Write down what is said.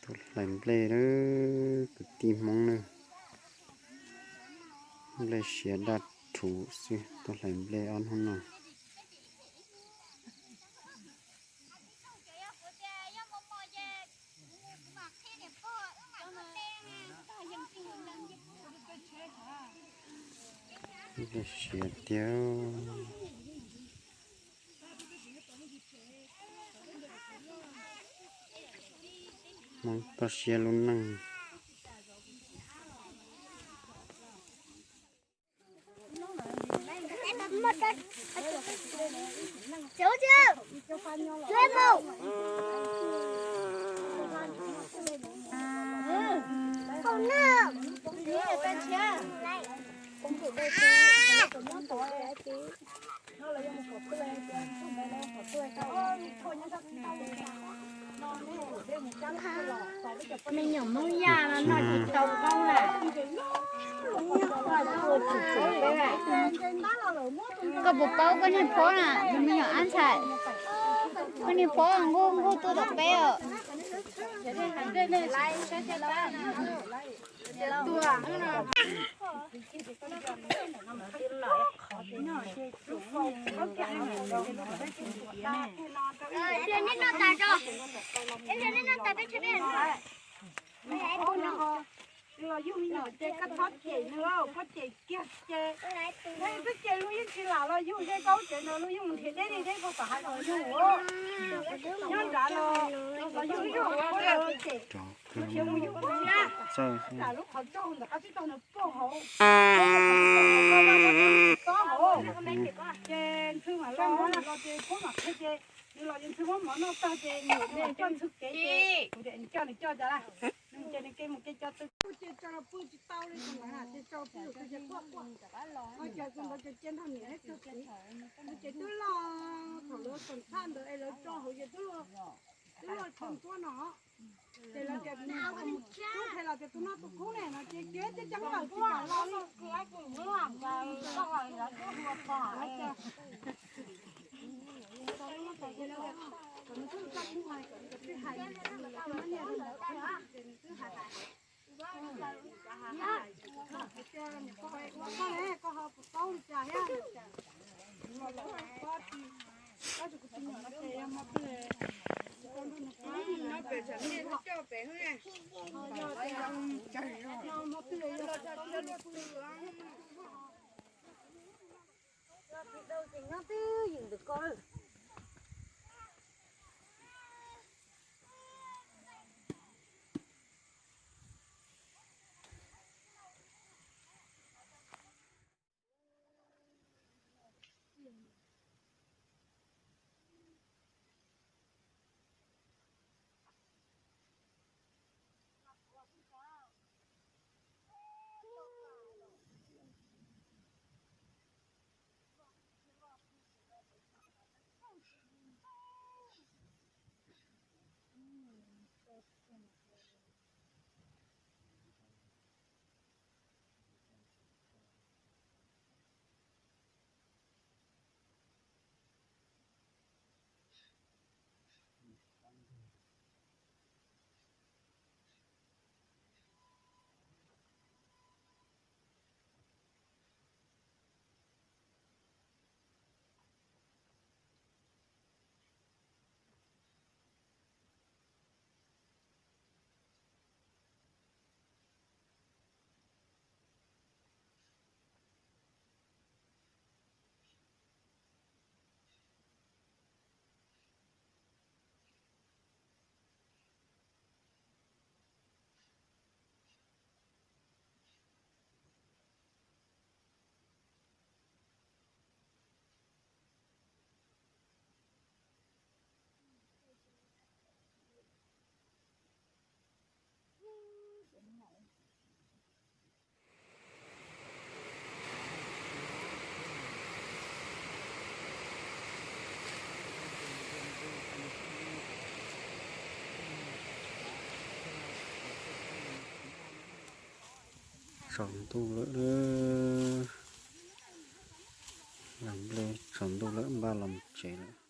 Tuaj hlais nplej na, kwv tij Hmoob na. Nplej siav daj rhuv xwb, tuaj hlais nplej ob hnub no. Nplej siav tiag. Hmoob toj siab lub neej. Me nyuam Hmoob Yaj no noj tsis tau qoob lawm. Koj puas paub koj niag phob na, tus me nyuam ab ntxhais? Koj niag phob nquj nquj tuaj tom peb os. Los yug me nyuam ces koj txhob cem nws, koj cem kiag ces neb twb cem luag yeej tsis lam los yug, ces koj ua tsev ntawd luag yeej mus nrhiav deb li deb, koj kom hais los yug. Nyob nrad los yug, yug cem, khiav mus yug, lam lub qhov rooj ntawm qab tsib taug ntawd puag hauv, tob hauv. Ces ntxhw mam los, los ces phob mam qhia ces nws los ces ntxhw muab mov noj tag ces nws coj ntxhw kev ces kuv tias coj nws coj cas lawm. Nws ces nws ke mus ke cov tw ces tso los pw tsis tau li, ces tso pw ces quaj quaj. Ho cov tus ntawd cov cia nrog niam neb tso kev, ces twb los, thaum lawv txom txhaj ntawd es lawv tso hauv ces twb los, twb los txog ntua no. Ces lawv tias tub qhe los tias tus no tus kub ne no ces kev coob coob lawm tsis kam los li. Tsaus ntuj lawm, lam nplej tsaus ntuj lawm, npaj los tsev lawm.